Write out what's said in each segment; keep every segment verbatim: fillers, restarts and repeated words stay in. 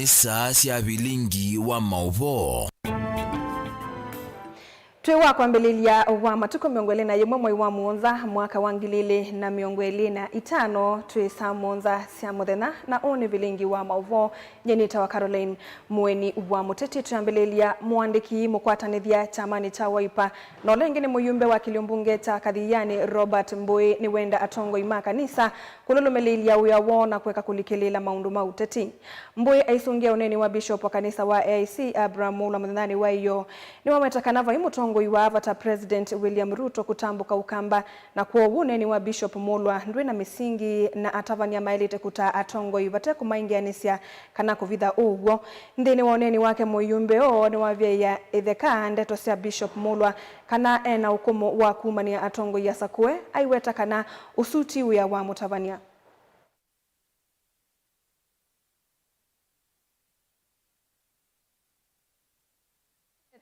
Saa sya vilingi wa maũvoo. Twĩ wa kwambĩlĩlya wa matukũ mĩongo ĩlĩ na yĩmwe mwei wa mũonza mwaka wa ngili ilĩ na mĩongo ĩlĩ na itano, twĩ saa mũonza sya mũthenya, na ũũ nĩ vilingi wa maũvoo. Nyie nĩtawa Caroline Mũeni wa Mũteti. Twĩambĩlĩlya, mũandĩki mũkwatanĩthya kyamanĩ kya Wiper na ũla ĩngĩ nĩ mũyumbe wa kĩlio mbunge kya Kathiani, Robert Mbũĩ, nĩwenda atongoi ma kanisa kũlũlũmĩlĩĩlya wĩa woo na kũeka kũlikĩlĩĩla maũndũ ma ũteti. Mbũĩ aisũngĩa ũneeni wa Bishop wa kanisa wa A I C, Abraham Mulwa, mũthenyanĩ wa ĩyoo. Nĩwaweta kana vai mũtongoi wa vata President William Ruto kũtambũka Ũkamba, na kwoou ũneeni wa Bishop Mulwa ndwĩ na mĩsingi, na atavany'a maĩlĩte kũtaa atongoi vate kũmaingĩanĩsya kana kũvitha ũw'o. Nthĩnĩ wa ũneeni wake, mũyumbe ũũ nĩwavyaĩa ĩtheka ndeto sya Bishop Mulwa kana e na ũkũmũ wa kumany'a atongoi asakũe, aiweta kana ũsu ti wĩa wa mũtavany'a.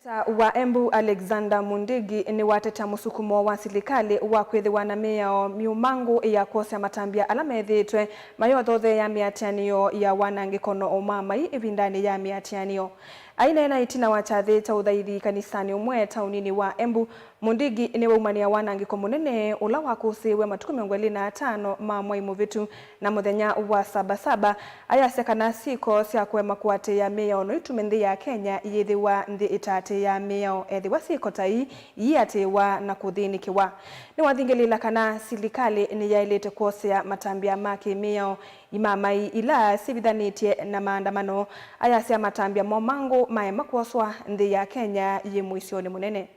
Seneta wa Embu Alexander Mundigi nĩwateta mũsukumo wa silikalĩ wa kwĩthĩwa na mĩao myũmangũ ya kwosya matambya ala methĩĩtwe mayothotheea mĩatĩanĩo ya wanangĩko na ũmamai ĩvindanĩ ya mĩatĩanĩo. Aineena ĩtina wa kyathĩ kya ũthaithi kanisanĩ ũmwe taũninĩ wa Embu, Mundigi nĩwaumanĩa wanangĩko mũnene ũla wakũsĩĩwe matukũ mĩongo ĩlĩ na atano ma mwai mũvĩtu, na mũthenya wa Saba Saba ayasya kana syĩko sya kũema kũatĩĩa mĩao no itume nthĩ ya Kenya yĩthĩwa nthĩ ĩtaatĩĩaa mĩao, ethĩwa syĩko ta ii iiatĩĩwa na kũthĩnĩkĩwa. Nĩwathingĩlĩĩla kana silikalĩ nĩyaĩlĩte kwosea matambya ma kĩ-mĩao imamai ila syĩvithanĩtye na maandamano. Ayasya matambya momangũ maema kwoswa, nthĩ ya Kenya yĩ mũisyonĩ mũnene.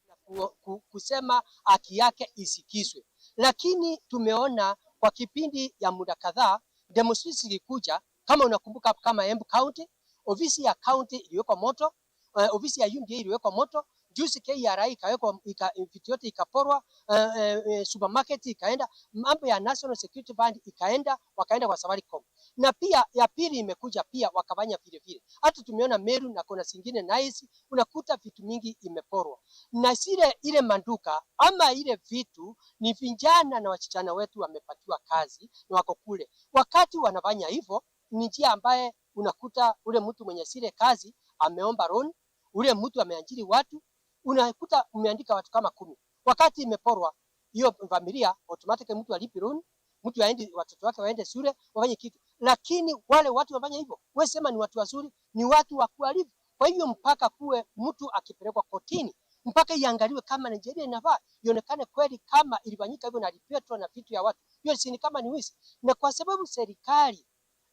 Na ku, ku, kusema haki yake isikizwe. Lakini tumeona kwa kipindi ya muda kadhaa, demonstrations zilikuja, kama unakumbuka, kama Embu County, ofisi ya county iliwekwa moto, eh, ofisi ya U D A iliwekwa moto, juzi K R A ikawekwa, ika, vitu yote ikaporwa, eh, eh, eh, supermarket ikaenda, mambo ya National Security Fund ikaenda, wakaenda kwa Safaricom. Na pia ya pili imekuja pia, wakafanya vile vile. Hata tumeona Meru na kona zingine nice, unakuta vitu mingi imeporwa. Na zile, ile manduka ama ile vitu ni vijana na wasichana wetu wamepatiwa kazi na wako kule. Wakati wanafanya hivyo, ni njia ambaye unakuta ule mtu mwenye zile kazi ameomba loan, ule mtu ameajiri watu, unakuta umeandika watu kama kumi. Wakati imeporwa, hiyo familia automatically mtu alipi loan, mtu aende, watoto wake waende shule, wafanye kitu. Lakini wale watu wafanya hivyo, we sema ni watu wazuri, ni watu wa kuharibu. Kwa hivyo mpaka kuwe mtu akipelekwa kotini, mpaka iangaliwe kama ni sheria inafaa, ionekane kweli kama ilifanyika hivyo na alipetwa na vitu ya watu. Hiyo si ni kama ni wizi? Na kwa sababu serikali,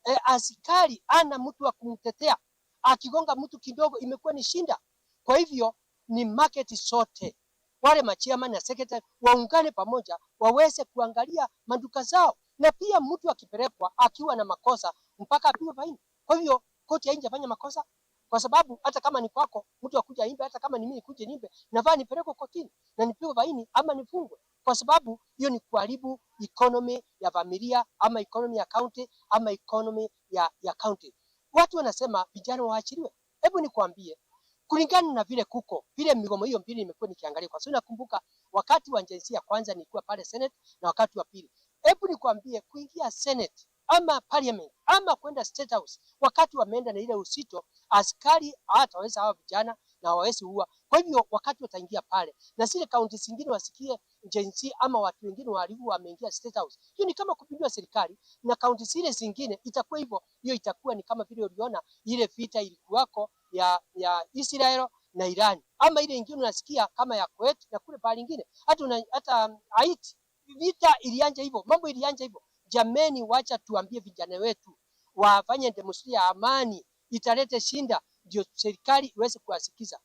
eh, askari ana mtu wa kumtetea, akigonga mtu kidogo imekuwa ni shinda. Kwa hivyo ni market sote, wale machairman na secretary waungane pamoja, waweze kuangalia maduka zao, na pia mtu akipelekwa akiwa na makosa mpaka apigwe faini. Kwa hivyo koti haijafanya makosa, kwa sababu hata kama ni kwako mtu akuja aimbe, hata kama ni mimi nikuje niimbe, nafaa nipelekwe kotini na nipigwe faini ama nifungwe, kwa sababu hiyo ni kuharibu economy ya familia ama economy ya county ama economy ya, ya county. Watu wanasema vijana waachiliwe. Hebu nikwambie, kulingana na vile kuko, vile migomo hiyo mbili nimekuwa nikiangalia, kwa sababu nakumbuka wakati wa Gen Z ya kwanza nilikuwa pale Senate na wakati wa pili. Hebu nikwambie, kuingia Senate ama parliament ama kwenda State House, wakati wameenda na ile uzito, askari hawataweza hawa vijana na hawawezi ua. Kwa hivyo wakati wataingia pale na zile kaunti zingine wasikie Gen Z ama watu wengine wahalifu wameingia State House, hiyo ni kama kupindua serikali, na kaunti zile zingine itakuwa hivyo. Hiyo itakuwa ni kama vile uliona ile vita ilikuwako ya, ya Israel na Iran, ama ile ingine unasikia kama ya Kuwait na kule pahali ingine, hata una, hata Haiti, vita ilianja hivyo, mambo ilianja hivyo. Jameni, wacha tuambie vijana wetu wafanye demonstration ya amani, italete shinda, ndio serikali iweze kuwasikiza.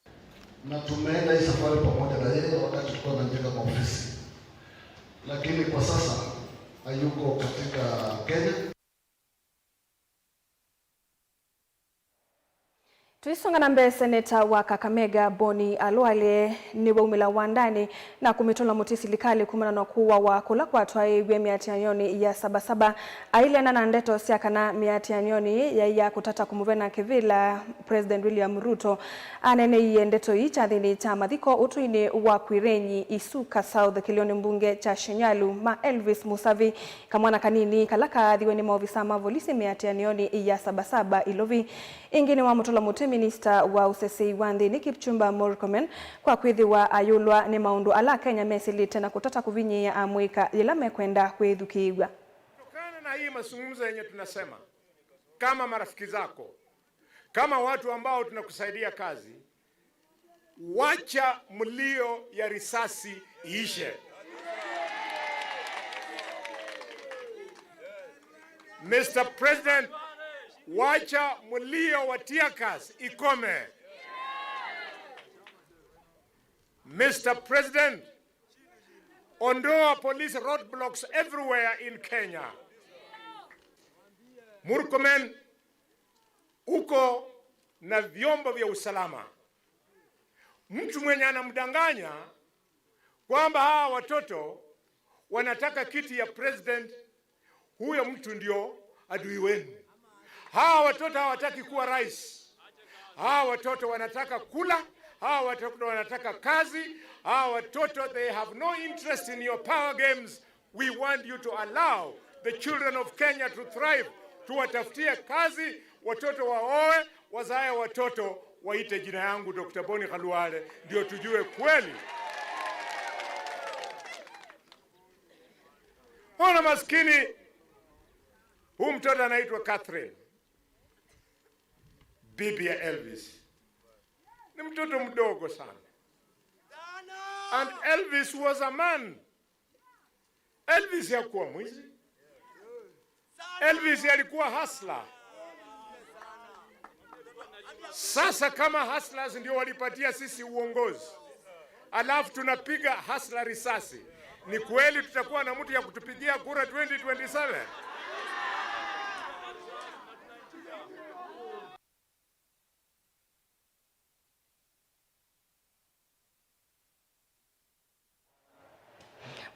Na tumeenda hii safari pamoja na yeye wakati tulikuwa tunajenga maofisi, lakini kwa sasa hayuko katika Kenya. Isonga na mbee, seneta wa Kakamega, Boni Khalwale, nĩwaumĩla wandanĩ na kũmĩtũla mũtĩ silikalĩ kumana na kũawa kũla kwatwaĩĩw'e mĩatĩanĩonĩ ya Saba Saba. Aileana na ndeto sya kana mĩatĩanĩonĩ yaĩ ya kũtata kũmũvena kĩvĩla, President William Ruto aneeneie ndeto ii kyathĩnĩ kya mathiko ũtũinĩ wa Kwirenyi, Isuka South, kĩlĩonĩ mbunge kya Shinyalu. Ma Elvis Musavi, kamwana kanini kala kaathiwe nĩ maovisa ma volisi mĩatĩanĩonĩ ya Saba Saba Ilovi. Ĩngĩ nĩwamũtũla mũtĩ minista wa ũsesei wa nthĩnĩ, Kipchumba Murkomen, kwa kwĩthĩwa ayũlwa nĩ maũndũ ala Akenya mesĩlĩte na kũtata kũvinyĩĩa amũika yĩla mekwenda kwĩthukĩĩw'a. Kutokana na hii mazungumzo yenye tunasema, kama marafiki zako, kama watu ambao tunakusaidia kazi, wacha mlio ya risasi iishe. Mister President, wacha mlio wa tear gas ikome. Mister President, ondoa police roadblocks everywhere in Kenya. Murkomen, uko na vyombo vya usalama. Mtu mwenye anamdanganya kwamba hawa watoto wanataka kiti ya president, huyo mtu ndio adui wenu. Hawa watoto hawataki kuwa rais. Hawa watoto wanataka kula. Hawa watoto wanataka kazi. Hawa watoto, they have no interest in your power games. We want you to allow the children of Kenya to thrive. Tuwatafutie kazi, watoto waoe, wazae watoto, waite jina yangu Doctor Boni Khalwale, ndio tujue kweli. Ona maskini, huu mtoto anaitwa Catherine, bibi ya Elvis. Ni mtoto mdogo sana. And Elvis was a man. Elvis hakuwa mwizi. Elvis alikuwa hustler. Sasa kama hustlers ndio walipatia sisi uongozi, alafu tunapiga hustler risasi, ni kweli tutakuwa na mtu ya kutupigia kura twenty twenty-seven?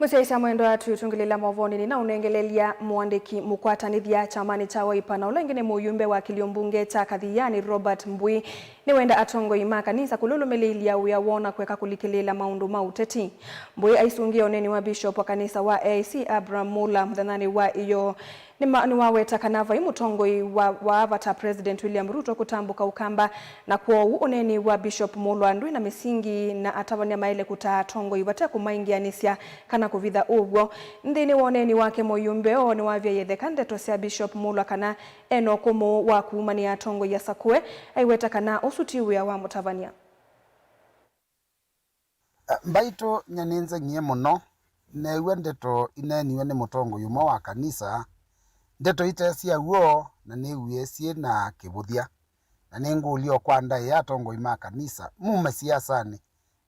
Mũsyaĩĩsya mwendwa, twĩtũngĩlĩla maũvoonĩ, nĩnaũnengelelya mũandĩki mũkwatanĩthya kyamanĩ kya Wiper, na ũla ĩngĩ nĩ mũyumbe wa kĩlio mbunge kya Kathiani, Robert Mbui, nĩwenda atongoi ma kanisa kũlũlũmĩlĩĩlya wĩa woo na kũeka kũlikĩlĩĩla maũndũ ma ũteti. Mbui aisũngĩa ũneeni wa Bishop wa kanisa wa A I C, Abraham Muller, mũthenyanĩ wa ĩyoo. Nĩma-, nĩwaweta kana vai mũtongoi wa, wa vata President William Ruto kũtambũka Ũkamba, na kwoou ũneeni wa Bishop Muller ndwĩ na mĩsingi, na atavany'a maĩle kũtaa atongoi vate kũmaingĩanĩsya kana kũvitha ũw'o. Nthĩnĩ wa ũneeni wake, mũyumbe ũũ nĩwavyaĩe ĩtheka ndeto sya Bishop Muller kana e na ũkũmũ wa kũumanĩa atongoi asakũe, aiweta kana ũsu ti wĩa wa mũtavany'a. Mbaitũ, nyie nĩnzeng'ie mũno neew'a ndeto ineeniwe nĩ mũtongoi ũmwe wa kanisa, ndeto ite sya w'o, na nĩw'ie syĩ na kĩvũthya. Na nĩngũlya o kwa ndaĩa atongoi ma kanisa mume siasanĩ,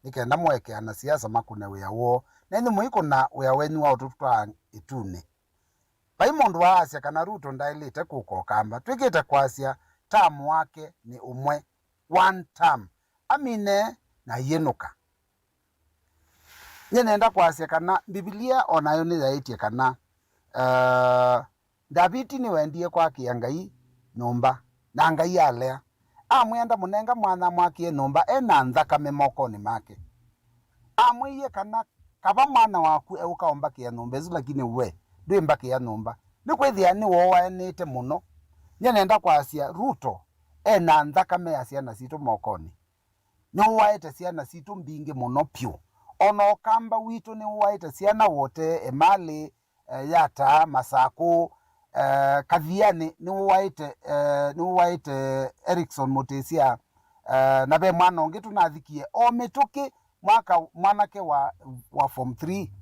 nĩ kenda mũeke anasiasa makũne wĩa woo, na inyw'ĩ mũikũna wĩa wenyu wa ũtũtwaa ĩtunĩ. Vai mũndũ waasya kana Ruto ndaĩlĩte kũka Ũkamba. Twĩkĩte kwasya term wake nĩ ũmwe, one term. Amine na aiĩnũka. Nyie nenda kwasya kana Mbivilia o nayo nĩyaĩtye kana, eh, Ndaviti nĩwendie kwakĩa Ngai nyũmba, na Ngai alea. Amwĩa ndamũnenga mwana amwakĩe nyũmba e na nthakame mokonĩ make. Amwĩie kana, kava mwana waku eũka ũmbakĩa nyũmba ĩsu, lakini we ndwĩmbakĩa nyũmba, nĩkwĩthĩa nĩwooaanĩte mũno. Nyie nenda kwasya Ruto e na nthakame ya syana sitũ mokonĩ. Nĩũaĩte syana sitũ mbingĩ mũno pyũ. O na Ũkamba witũ nĩũaĩte syana wotee Emali, eh, Yatta, Masakũ, eh, Kathiani nĩũaĩte, eh, nĩũaĩte Erickson Mutisya, eh, na ve mwana ũngĩ tũnathikie o mĩtũkĩ mwaka, mwanake wa, wa form three.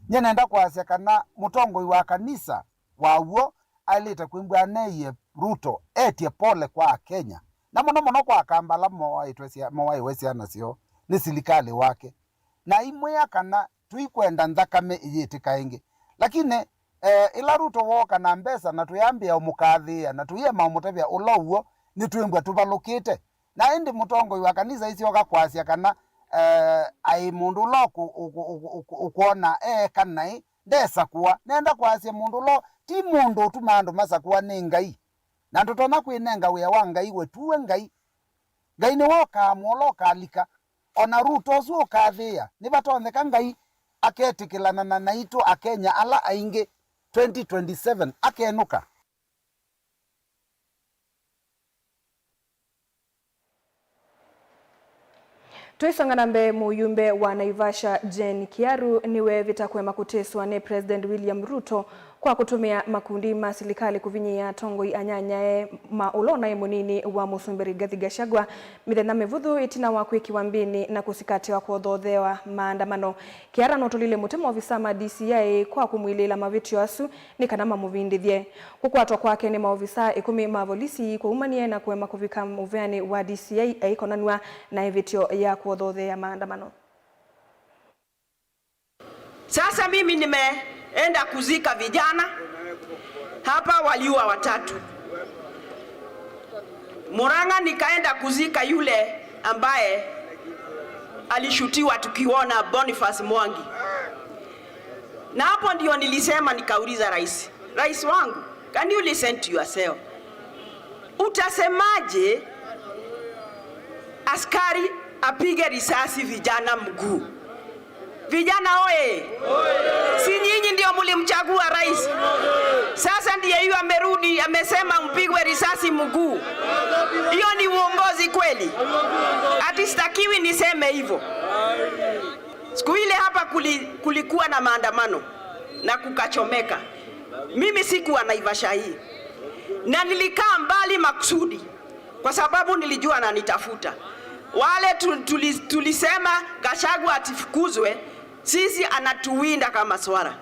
Nyie nenda kwasya kana mũtongoi wa kanisa wa w'o aĩlĩte kwĩmbwa aneeie Ruto etye pole kwa Akenya, na mũno mũno kwa Akamba ala moaĩtwe sya-, moaĩwe syana syoo nĩ silikalĩ wake, na aimwĩa kana tũikwenda nthakame ĩyĩtĩka ĩngĩ. Lakini, eh, ĩla Ruto wooka na mbesa na tũyambĩĩa ũmũkathĩĩa na tũiema ũmũtavya ũla ũw'o, nĩtwĩmbwa tũvalũkĩte. Na ĩndĩ mũtongoi wa kanisa aisyoka kwasya kana, eh, aĩ mũndũ ũla ũkũ-, ũkũ-, ũkũ-, ũkũ-, ũkwona eeka naĩ, ndesakũa. Nenda kwasya mũndũ ũla ti mũndũ ũtumaa andũ masakũa, nĩ Ngai. Na tũtonya kwĩnenga wĩa wa Ngai we tuwe Ngai. Ngai nĩwe ũkaamũa ũla ũkalika. O na Ruto ũsu ũkathĩĩa, nĩvatonyeka Ngai aketĩkĩlana na naitũ Akenya ala aingĩ twenty twenty-seven akenũka. Tũisonga na mbee, mũyumbe wa Naivasha Jane Kiaru nĩweevĩta kũema kũtĩswa nĩ President William Ruto kwa kũtũmĩa makundi ma silikalĩ kũvinyĩĩa atongoi anyanyae ma ũla ũnaĩ mũnini wa mũsumbĩ Rigathi Gachagua mĩthenya mĩvũthũ ĩtina wa kwĩkĩwa mbĩnĩ na kũsikatĩwa kũthoothewa maandamano. Kiaru nũtũlile mũtĩ maovisa ma D C I kwa kũmwilĩĩla mavĩtyo asu nĩ kana mamũvindĩthye. Kũkwatwa kwake nĩ maovisa ĩkũmi ma volisi kwaumanie na kũema kũvika mũveanĩ wa D C I aikonanw'a na ĩvĩtyo ya kũthoothea maandamano. Sasa mimi nimeenda kuzika vijana hapa, waliua watatu. Murang'a nikaenda kuzika yule ambaye alishutiwa tukiona, Boniface Mwangi. Na hapo ndio nilisema, nikauliza rais, "Rais wangu, can you listen to yourself? Utasemaje askari apige risasi vijana mguu?" Vijana oye! Si nyinyi ndio mlimchagua rais? Sasa ndiye hiyo amerudi, amesema mpigwe risasi mguu. Hiyo ni uongozi kweli? Ati sitakiwi niseme hivyo. Siku ile hapa kuli-, kulikuwa na maandamano na kukachomeka. Mimi sikuwa Naivasha hii. Na nilikaa mbali makusudi kwa sababu nilijua ananitafuta. Wale tu-, tuli-, tulisema Gachagua atifukuzwe, sisi anatuwinda kama swara.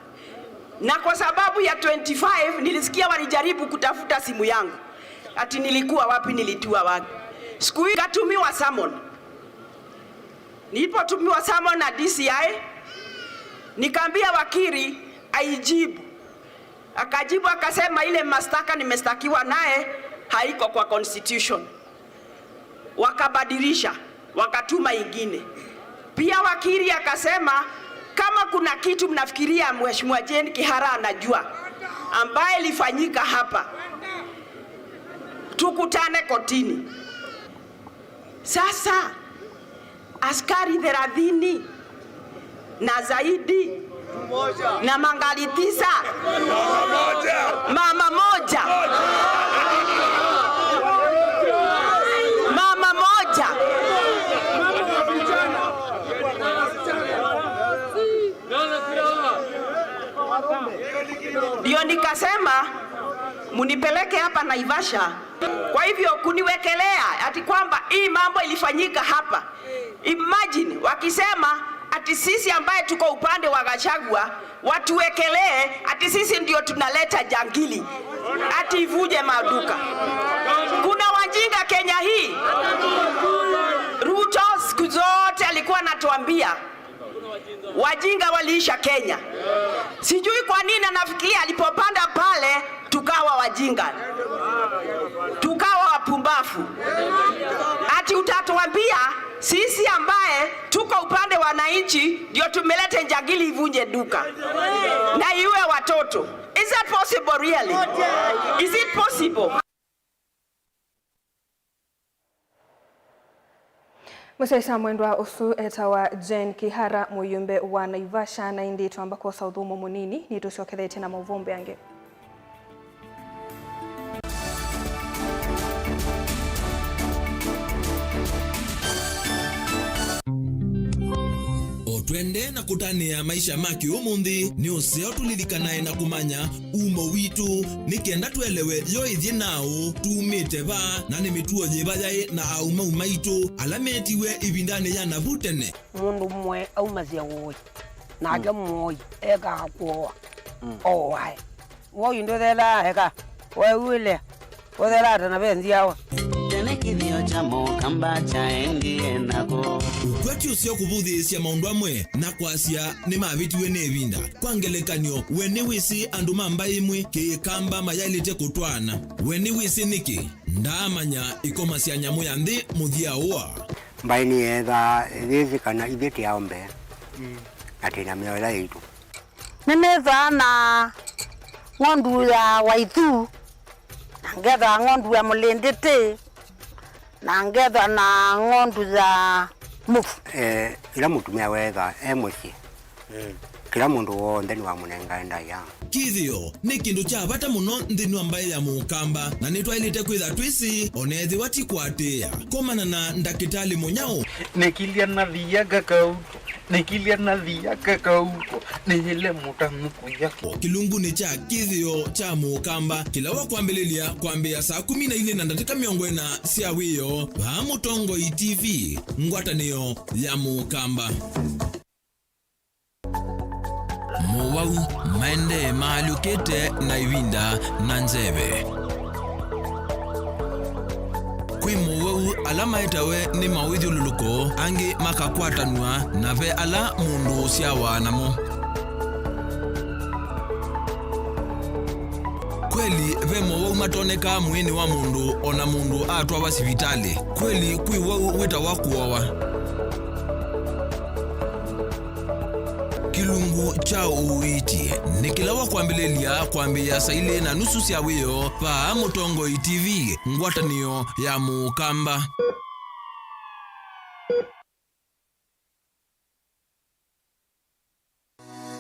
Na kwa sababu ya twenty-five, nilisikia walijaribu kutafuta simu yangu. Ati nilikuwa wapi, nilitiwa wapi. Siku hii nikatumiwa summon. Nilipotumiwa summon na D C I, nikaambia wakili aijibu. Akajibu akasema, "Ile mashtaka nimestakiwa naye haiko kwa constitution." Wakabadilisha, wakatuma ingine. Pia wakili akasema, "Kama kuna kitu mnafikiria Mheshimiwa Jane Kihara anajua ambaye ilifanyika hapa, tukutane kotini." Sasa askari thelathini na zaidi na magari tisa, mama moja, mama moja. Ndio nikasema munipeleke hapa Naivasha. Kwa hivyo kuniwekelea ati kwamba hii mambo ilifanyika hapa. Imagine wakisema ati sisi ambaye tuko upande wa Gachagua watuwekelee ati sisi ndio tunaleta jangili, ati ivuje maduka. Kuna wajinga Kenya hii? Ruto siku zote alikuwa anatuambia wajinga waliisha Kenya. Sijui kwa nini anafikiria alipopanda pale tukawa wajinga, tukawa wapumbafu. Ati utatuambia sisi ambaye tuko upande wa wananchi ndio tumelete njangili ivunje duka na iue watoto. Is that possible really? Is it possible? Mũsyaĩĩsya mwendwa, ũsu etawa Jane Kihara, mũyumbe wa Naivasha, na ĩndĩ twamba kwosa ũthũmũo mũnini, nĩtũsyokethetye na maũvoo mbeange. O twende na kũtanĩa maisha ma kĩũmũnthĩ, nĩ ũseo tũlilikanae na kũmanya umo witũ, nĩ kenda tũelewe yo ĩthyĩ naaũ, tumĩte va, na nĩ mĩtuo yĩva yaĩ na aũmau maitũ ala meetiwe ĩvindanĩ ya navu tene. Mũndũ mũmwe aumasya ũĩ, nake mũoi ekaa kũoa, ooae. Woi ndũthelaa eka, wew'ĩle ũthelaa ta na ve nzyawa. Tene kĩthĩo kya Mũkamba kyaendie nako. Ũkw'a ti ũseo kũvũthĩĩsya maũndũ amwe na kwasya nĩmavĩtiwe nĩ ĩvinda. Kwa ngelekany'o, we nĩwĩsĩ andũ ma mbaĩ ĩmwe Kĩkamba mayaĩlĩte kũtwaana? We nĩwĩsĩ nĩkĩ? Ndaamanya ĩkoma sya nyamũ ya nthĩ mũthya ũa. Mbaĩ nĩyeethaa yĩsĩ kana ithyĩ tĩ ao mbee, na twĩ na mĩao ĩla yaitũ. Nĩnĩthaa na ng'ondu ya waithu, na ngethaa ng'ondu ya mũlĩndĩtĩ, na ngethaa na ng'ondu ya mũvu. Eh, ĩla mũtumĩa weethaa e mũsyĩ, kĩla mũndũ w'onthe nĩwamũnengae ndaĩa. Kĩthĩo nĩ kĩndũ kya vata mũno nthĩnĩ wa mbaĩ ya Mũkamba, na nĩtwaĩlĩte kwĩtha twĩsĩ, o na ethĩwa ti kũatĩĩa. Komana na ndakĩtalĩ mũnyaũ. Nĩkilya na thia kakauko, nĩkilya na thia kakauko, nĩyĩle mũtanu kũya. Kĩlungunĩ kya kĩthĩo kya Mũkamba, kĩla wa kwambĩlĩlya kwambĩĩa saa kũmi na ilĩ na ndatĩka mĩongo ĩna sya wĩoo, vaa Mũtongoi T V, ngwatanĩo ya Mũkamba. Mowau maendee maalyũkĩte na ĩvinda na nzeve. Kwĩ mowau ala maetawe nĩ mawĩthyũlũlũko, angĩ makakwatanw'a, na ve ala mũndũ ũsyawa namo. Kweli ve mowau matonekaa mwĩĩnĩ wa mũndũ o na mũndũ atwawa sivitalĩ. Kweli kwĩ wau wĩtawa kũowa. Kĩlungu kya ũiiti nĩ kĩla wa kwambĩlĩlya kwambĩĩa saa ilĩ na nusu sya wĩoo vaa Mũtongoi T V, ngwatanĩo ya Mũkamba.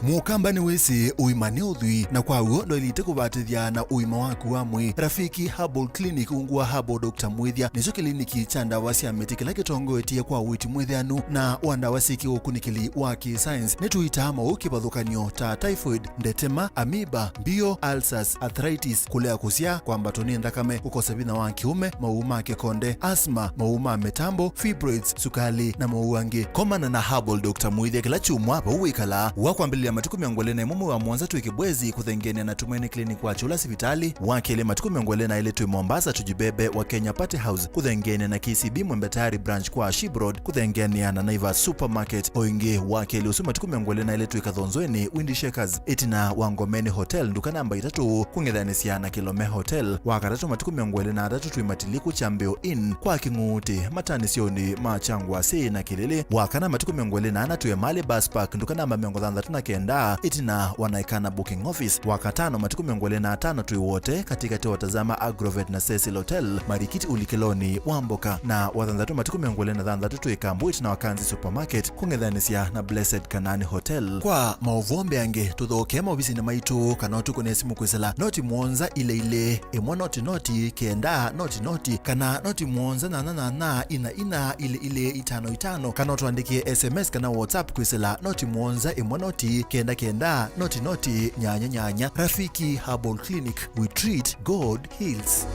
Mũkamba nĩwĩsĩ ũima nĩ ũthwii, na kwa w'o ndwaĩlĩte kũvatĩthya na ũima waku wa mwĩĩ. Rafiki Herbal Clinic, ungu wa Herbal Doctor Mwĩthya, nĩkyo kĩliniki kya ndawa sya mĩtĩ kĩla kĩtongoetye kwa ũiiti mwĩthĩanu na wa ndawa syĩ kĩũkunĩkĩli wa kĩ-science. Nĩtũitaa maũũ kĩvathũkany'o ta typhoid, ndetema, amoeba, mbio, ulcers, arthritis, kũlea kũsyaa, kwambatwa nĩ nthakame, kũkosa vinya wa kĩũme, maũũ ma kĩkonde, asthma, maũũ ma mĩtambo, fibroids, sukalĩ, na maũũ angĩ. Komana na Herbal Doctor Mwĩthya kĩla kyumwa vau wĩkalaa. Wa kwambĩlĩlya matukũ mĩongo ĩlĩ na ĩmwe mwei wa mũonza twĩ Kibwezi, kũthengeanĩa na Tumaini Clinic wa Kyũla sivitalĩ. Wa kelĩ, matukũ mĩongo ĩlĩ na ĩlĩ twĩ Mombasa, Tujibebe wa Kenya Party House, kũthengeanĩa na K C B Mwembe Tayari branch kwa Ship Road, kũthengeanĩa na Naivas Supermarket. O ĩngĩ, wa kelĩ ũsu matukũ mĩongo ĩlĩ na ĩlĩ twĩ Kathonzoeni, Windy Shakers, ĩtina wa Ngomeni Hotel, nduka namba itatũ, kũng'ethanĩsya na Kilome Hotel. Wa katatũ, matukũ mĩongo ĩlĩ na atatũ twĩ Matiliku Kyambĩo Inn kwa Kĩng'uutĩ, matanĩsyonĩ ma Kyangwasĩ na Kĩlĩlĩ. Wa kana, matukũ mĩongo ĩlĩ na ana twĩ Emali Bus Park, nduka namba mĩongo thanthatũ na kenda, ĩtina wa Naikana Booking Office. Wa katano, matukũ mĩongo ĩlĩ na atano twĩ Wote, katĩkatĩ wa Tazama Agrovet na Cecil Hotel, Marikiti ũlikĩlonĩ wa mboka. Na wa thanthatũ, matukũ mĩongo ĩlĩ na thanthatũ twĩ Kambu, ĩtina wa Kanzi Supermarket, kũng'ethanĩsya na Blessed Kanaani Hotel. Kwa maũvoo mbeange, tũthokee maovisinĩ maitũ kana ũtũkũne simũ kwĩsĩla noti mũonza ilĩ ilĩ, ĩmwe noti noti, kenda noti noti, kana noti mũonza nyanya nyanya, ina ina, ilĩ ilĩ, itano itano, kana ũtũandĩkĩe S M S kana WhatsApp kwĩsĩla noti mũonza ĩmwe noti, kenda kenda, noti noti, nyanya nyanya. Rafiki Herbal Clinic, we treat, God heals.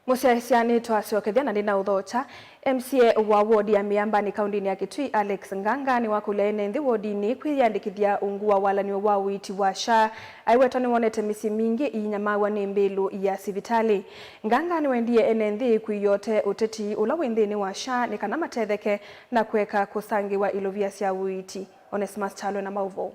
Mũsyaĩĩsya nĩtwasyokethya na ndĩna ũthokya. M C A wa ward ya Mĩambanĩ kaũndĩnĩ ya Kitui, Alex Nganga, nĩwakũlya ene nthĩ wodinĩ kwĩyĩandĩkĩthya ungu wa walany'o wa ũiiti wa SHA. Aiwetwa nĩwonete mĩsyĩ mingĩ iinyamaw'a nĩ mbĩlũ ya sivitalĩ. Nganga nĩwendie ene nthĩ kwĩyote ũteti ũla wĩ nthĩnĩ wa SHA nĩ kana matetheke na kũeka kũsangĩwa ilovia sya ũiiti. Onesmus Kyalo na maũvoo.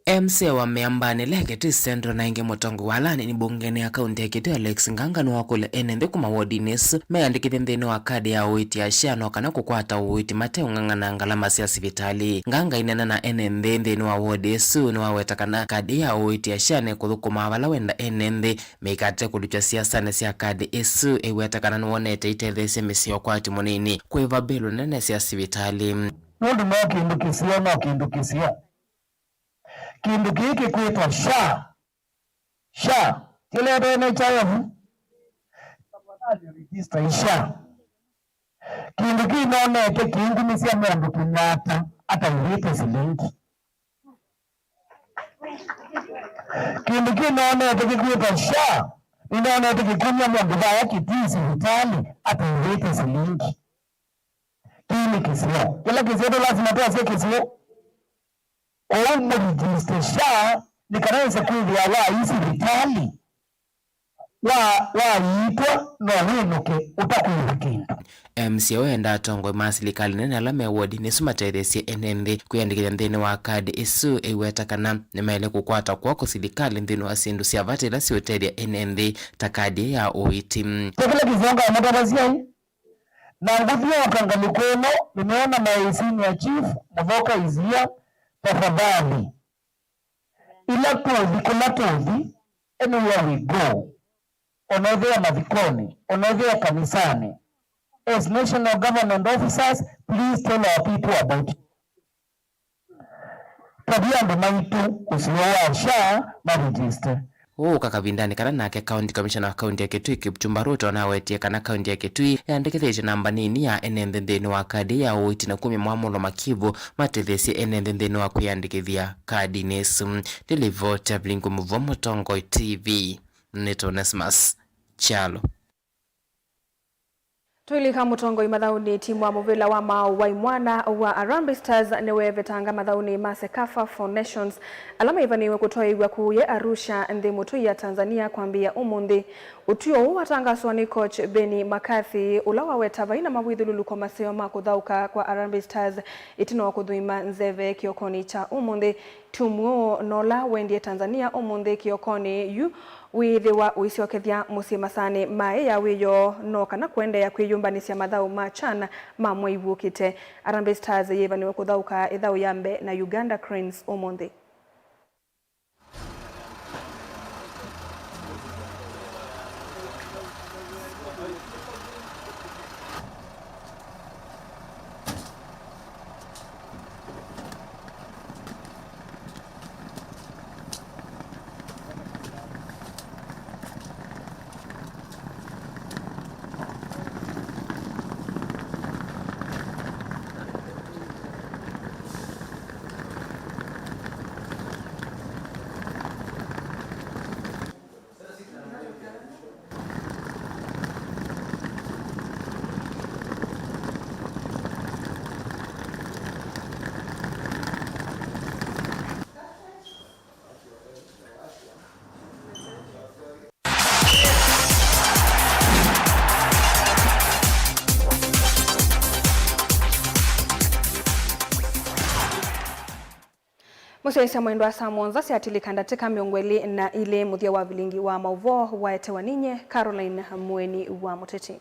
M C A wa Mĩambanĩ, Leketĩ Central, na ĩngĩ mũtongoi wa alanini mbungenĩ ya kaũntĩ ya Kitui, Alex Nganga, nĩwakũlya ene nthĩ kuma wodinĩ ĩsu meyandĩkĩthye nthĩnĩ wa kadi ya ũiiti ya SHA no kana kũkwata ũiiti mateũng'ang'ana ngalama sya sivitalĩ. Nganga aineena na ene nthĩ nthĩnĩ wa wodi ĩsu nĩwaweta kana kadi ya ũiiti ya SHA nĩkũthũkũma vala wenda ene nthĩ meikate kũlutw'a siasanĩ sya kadi ĩsu. Aiweta kana nĩwonete itetheesye mĩsyĩ ya ũkwati mũnini kwĩva mbĩlũ nene sya sivitalĩ. Nũndũ no kĩndũ kĩseo, no kĩndũ kĩseo. Kĩndũ kĩĩ kĩkwĩtwa SHA. SHA. Kĩletwe N H I F. Tafadhali register SHA. Kĩndũ kĩĩ nonete kĩingumisya mũndũ kĩnyata ataĩvĩte silingi. Kĩndũ kĩĩ nonete kĩkwĩtwa SHA. Nĩnonete kĩkumya mũndũ vaya Kitui sivitalĩ ataĩvĩte silingi. Kĩĩ nĩ kĩseo. Kĩla kĩseo tũ lazima twasye kĩseo. Kwoou mũregister SHA nĩ kana wĩse kwĩthĩwa waĩ sivitalĩ. wa, wayiitwa no wĩnũke ũtakwĩw'a kĩndũ. M C A ũũ endaa atongoi ma silikalĩ nene ala me wodinĩ ĩsu matetheesye ene nthĩ kwĩyandĩkĩthya nthĩnĩ wa kadi ĩsu, ĩiweta kana nĩmaĩle kũkwata kw'oko silikalĩ nthĩnĩ wa syĩndũ sya vata ila siũtethya ene nthĩ ta kadi ya ũiiti. Kĩla kĩsonga mũtavasyai na ngũthi ya ũkangalĩko ĩno, nimeona my senior chief Mũthoka is here, tafadhali. Ila tũthi, kũla tũthi, anywhere we go, ona ethĩwa mathikoni, ona ethĩwa kanisanĩ, as national government officers, please tell our people about it. Tavya andũ maitũ ũseo wa SHA ma register. Ũũ ũka kavindanĩ kala nake County Commissioner wa kaunti ya Kitui, Kipchumba Ruto, anawetie kana kaunti ya Kitui yandĩkĩthĩtye namba nini ya ene nthĩ nthĩnĩ wa kadi ya ũiiti na kumya mwamũlo makivu matetheesye ene nthĩ nthĩnĩ wa kwĩyandĩkĩthya kadinĩ ĩsu. Nĩ livoti ya Vilingu Mũvwa, Mũtongoi T V, nĩtwa Onesmus Kyalo. Twĩlika mũtongoi mathaũnĩ, timu wa mũvĩla wa maaũ wa imwana wa Harambee Stars nĩwevetanga mathaũnĩ ma CECAFA Four Nations ala maivanĩĩwe kũtwaĩĩw'a kũya Arusha, nthĩ mũtũi ya Tanzania, kwambĩĩa ũmũnthĩ. Ũtw'ĩo ũũ watangaswa nĩ coach Benni McCarthy, ũla waweta vai na mavithũlũlũko maseo ma kũthaũka kwa Harambee Stars ĩtina wa kũthũima nzeve kĩokonĩ kya ũmũnthĩ. Timu ũũ nola wendie Tanzania ũmũnthĩ kĩokonĩ yu wĩĩthĩwa ũisyokethya mũsyĩ masaanĩ ma ĩ ya wĩoo no kana kũendeea kwĩyũmbanĩsya mathaũ ma CHAN ma mwei wũkĩte. Harambee Stars yĩĩvanĩwe kũthaũka ĩthaũ ya mbee na Uganda Cranes ũmũnthĩ. Mũsyaĩĩsya mwendwa, saa mũonza syatilĩka ndatĩka mĩongo ĩlĩ na ilĩ, mũthya wa vilingi wa maũvoo waetewa ninyie Caroline Mũeni wa Mũteti.